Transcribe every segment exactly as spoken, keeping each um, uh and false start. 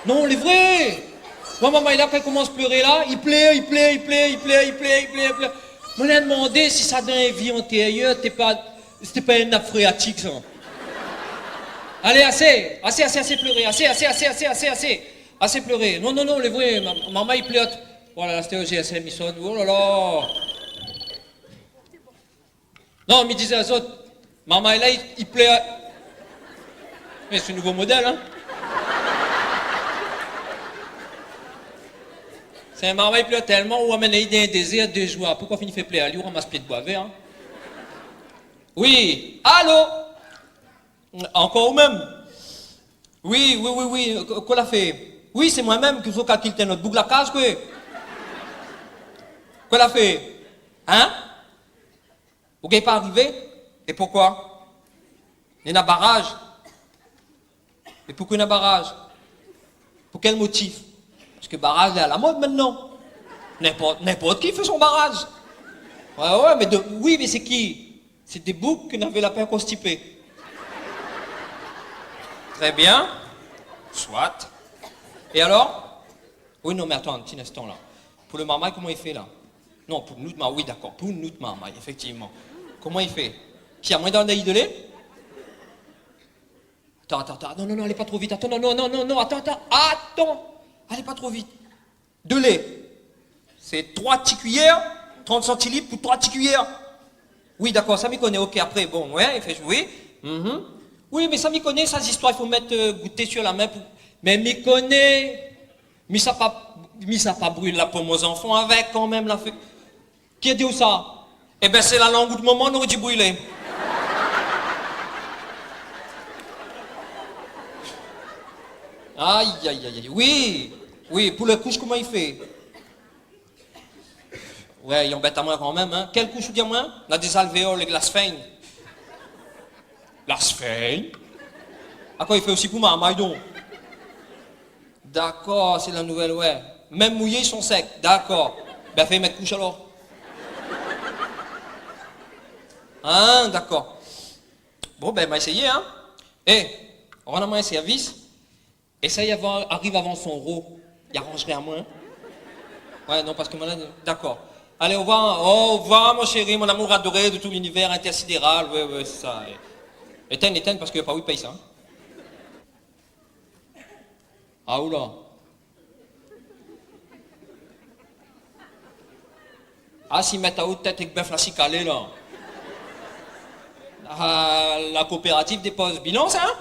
Non, lé vré. Moin, momon, la, kan li komans pléré la, li plèr, li plèr, li plèr, li plèr, li plèr, li plèr, li plèr. Moin la demandé si sa dan in vi antérièr, té pa, sété pa in nap fréatik, sa. Alé, asé, asé, asé, asé pléré, asé, asé, asé pléré. Non, non, non, lé vré, ma-, momon, li plèr. Voilà, sété o G S M, li sone. Oh la la. Non, mi di azot, momon la, li, li plèr. Mé sé in nouvo modèl, in. Sé in momon, li plèr tèlman, ou amenn ali dan in dézèr, dé zour apré, kan fini fé plèr ali, ou ramas pié d'boi vèr, in. Oui, alo ? Ankor ou mèm ? Oui, oui, oui, oui, ko-, kosa la fé ? Oui, sé moin mèm, ki fo kalkil tèl not boug la kaz, koué. Kosa la fé ? In ? Ou gingn pa arivé ? É poukoué ? Néna baraz. É poukoué néna baraz ? Pou kèl motif ? Parske baraz lé a la mod mintnan. Ninport, ninport ki fé son baraz. Oué, oué, mé de, oui, mé sé ki ? Sé dé boug ke navé la pèr konstipé. Trè bien. Soit. É alor ? Oui, non, mé atann, in ti instan la. Pou lo marmay, koman li fé la ? Non, pou nout mar-, oui, dakor, pou nout marmay, éfèktivman. Koman li fé ? Ki amoin d'anvoy de lé ? Atann, atann, atann, non, non, non, alé pa tro vit, atann, non, non, non, non, non, atann, atann, atann, alé pa tro vit. De lé. Sé troi ti kuiyèr, trant santilit pou troi ti kuiyèr. Oui, dakor, sa mi koné, OK, apré, bon, oué, li fé, oui. Mhm. Oui, mé sa mi koné, sa zistoir, i fo mèt, euh, gouté sur la min pou, mé mi koné, mi sa pa, mi sa pa bril la pom o zanfan avèk, kanmèm, la fé. Ki la di aou sa ? Ében, sé la lang out momon noré di brilé. Ay, ay, ay, ay. Oui, oui, pou lé koush, koman li fé ? Oué, li anbèt amoin kanmèm, in. Kèl koush ou di amoin ? Na dé zalvéol èk la sfèng. La sfèng ? Akoz, li fé osi pou marmay, donk ? Dakor, sé la nouvèl, oué. Mèm mouyé, li son sèk. Dakor. Bin, fé mèt koush alor. In, dakor. Bon, bin, ma éséyé, in. É, rann amoin in sèrvis. Éséy avan, ariv avan son ro. Li aranzré amoin. Oué, non, parske moin la, dakor. Alé, au revoir. Au revoir, mon chéri, mon amour adoré de tout l'univers intersidéral. Oué, oué, sé sa. Étinn, étinn, parske pa ou i pèy sa, in. Ah, oula. Ah, si mèt aou tèt èk bèf la sikalé la. Ah, la koopérativ dépoz bilan sa, in ?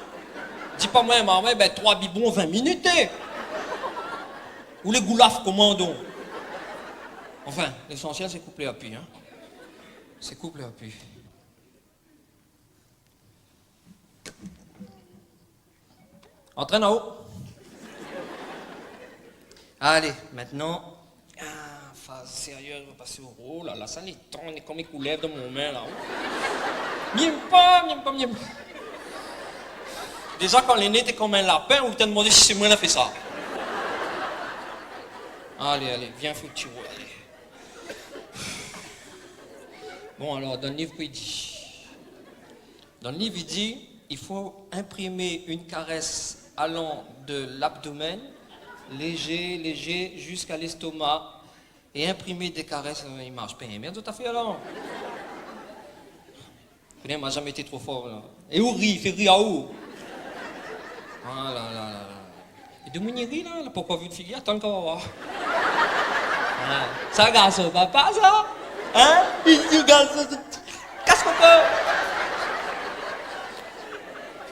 Di pa moin, ma, oué, bin, troi bibon, vin minit, é. Ou lé goulaf koman donk ? Anfin, lésansièl sé koup lé api, in. Sé koup lé api. Antrèn aou. Alé, mintnan, ah, faz sérièz, nou va pasé o ro. Oh la la, sa lé tan, lé konm in koulèv dan mon min la. Mi yèm pa, mi yèm pa, mi yèm pa. Déza, kan lé né té konm in lapin, ou té demandé si sé moin la fé sa. Alé, alé, vien fé ti ro, alé. Bon, alor, dan liv, kosa i di ? Dan liv, i di, il faut imprimer une caresse allant de l'abdomen, léger, léger, jusqu'à l'estomac, et imprimer des caresses, euh, i marsh pa. Mèrd, zot afèr la. Koné, ma zamé été tro for la. É ou ri, fé ri aou. Ah la la la la. É domoun i ri la, la pankor vi out figir, atann kan va voir. Ah, sa garson papa sa ? In ? I di garson, kas konpran.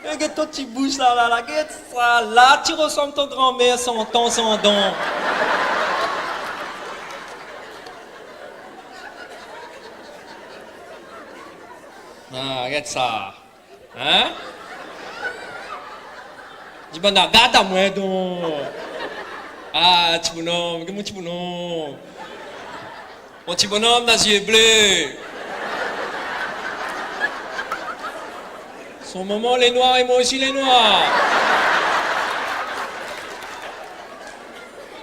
Regard ton ti boush la, la, la, gèt sa la, ti resanm ton granmèr san tan, san dan. Ah, gèt sa. In ? Di banna, gard amoin donk. Ah, ti bonom, gèt mon ti bonom. Mon ti bonom na zié blé. Son momon lé noir é moin osi lé noir.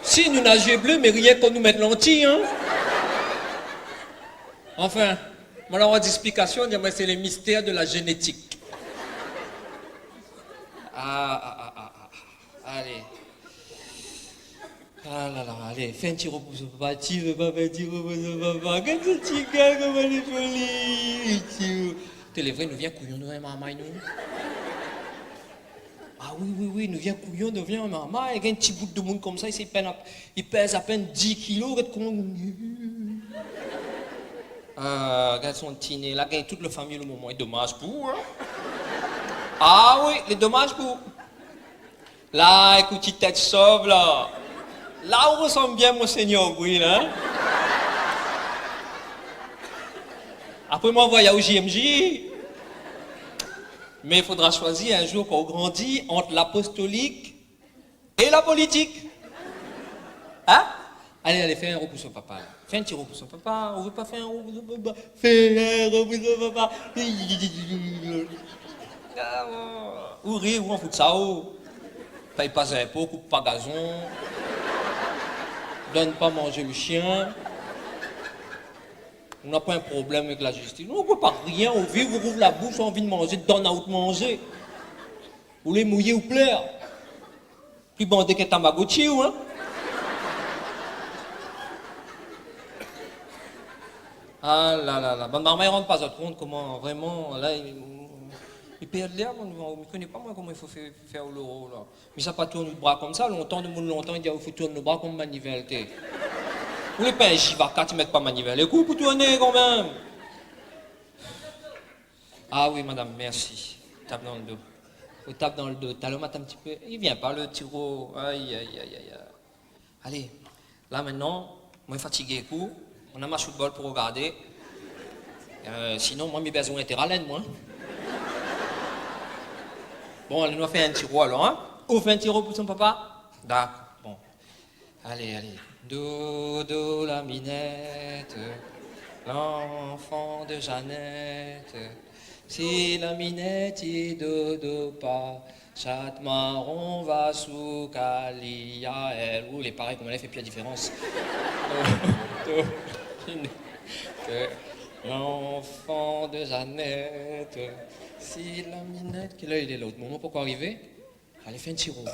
Si nou na zié blé, mé rienk kan nou mèt lanti, in. Anfin, moin la oir dé zésplikasion, di amoin sé lé mistèr de la zénétik. Ah, ah, ah, ah, ah. Alé. Fé in ti ro pou son papa, ti vé pa fé in ti ro pou son papa. Gard son ti gèl, koman lé zoli. Ti ro. Té lé vré, nou vien kouyon, nou, in, marmay, nou. Ah oui, oui, oui, nou vien kouyon, nou vien marmay. Gard in ti bout de moun konmsa, i sé pèn ap-, i pèz apèn dis kilo, gard koman. Ah, gard son ti né la, gard tout la fami, le moman, é domaz pou ou, in. Ah oui, lé domaz pou ou. La, ékout, ti tèt sov, la. La, ou resanm bien Monseigneur Bril, in. Apré, mwin anvoy aou J M J. Mé i fodra shoizi in zour, kan ou grandi, ant lapostolik é la politik. In ? Alé, alé, fé in ro pou son papa, la. Fé in ti ro pou son papa. Ou vé pa fé in ro pou son papa ? Fé in ro pou son papa. Ah, bon. Ou ri, ou an fout sa, ou. Pèy pa zinpo, koup pa gazon. Donn pa manzé le shien. Ou na pa in problèm avèk la zistis. Non, ou pé pa rien, ou viv, ou rouv la boush, ou anvi manzé, donn aou manzé. Ou lé mouyé, ou plèr. Pli bandé k'in Tamagotchi, ou, in ? Ah la la la. Bann marmay i rann pa zot kont koman, vréman, la, i, i pèrd lèr, mwin, mi koné pa, mwin, koman i fo fé, fé le ro, la. Mi sa pa tourn out bra konmsa, lontan, demoun lontan, i di, ah, i fo tourn le bra konm manivèl, té. Ou lé pa in J V A kat, i mèt pa manivèl ékout pou tourné, kanmèm. Ah oui, madam, mèrsi. Tap dan le do. Ou tap dan le do. Talèr, matin, in ti pé. I vien pa, le ti ro. Ay, ay, ay, ay, ay. Alé, la, mintnan, mwin fatigé, ékout. Mwin na match football pou rogardé. Euh, sinon, mwin, mi bézoin Interalène, mwin. Bon, alé, nou va fé in ti ro, alor, in. Ou fé in ti ro pou son papa ? Dakor, bon. Alé, alé. Dodo la Minette, l'enfant de Jeannette. Si la Minette i dodo pa, shat maron va souk ali aèl. Ou, lé parèy, koman i fé pi la diférans ? Dodo la Minette, l'enfant de Jeannette. Si la Minette, kèl èr i lé la, out momon pankor arivé ? Alé, fé in ti ro.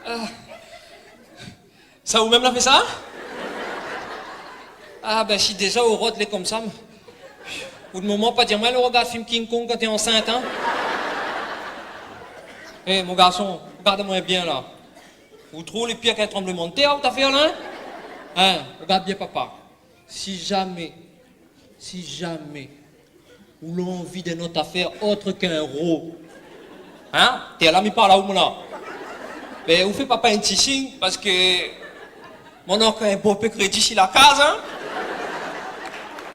Ah. Sa ou mèm la fé sa ? Ah, bin, si déza ou rod lé konmsa, m-, out momon pa di amwin, alé rogard film King Kong kan té ansint, in ? Eh, mon garson, rogard amwin bien, la. Ou trouv lé pir k'in tranbleman de tèr, out afèr, la, in ? In, rogard bien, papa. Si zamé, si zamé ou la anvi d'in ot afèr ot k'in ro, in ? Té la, mi parl aou, mon la. Bin, ou fé papa in ti sign, parske mwin na ankor in bonpé krédi si la kaz, in ?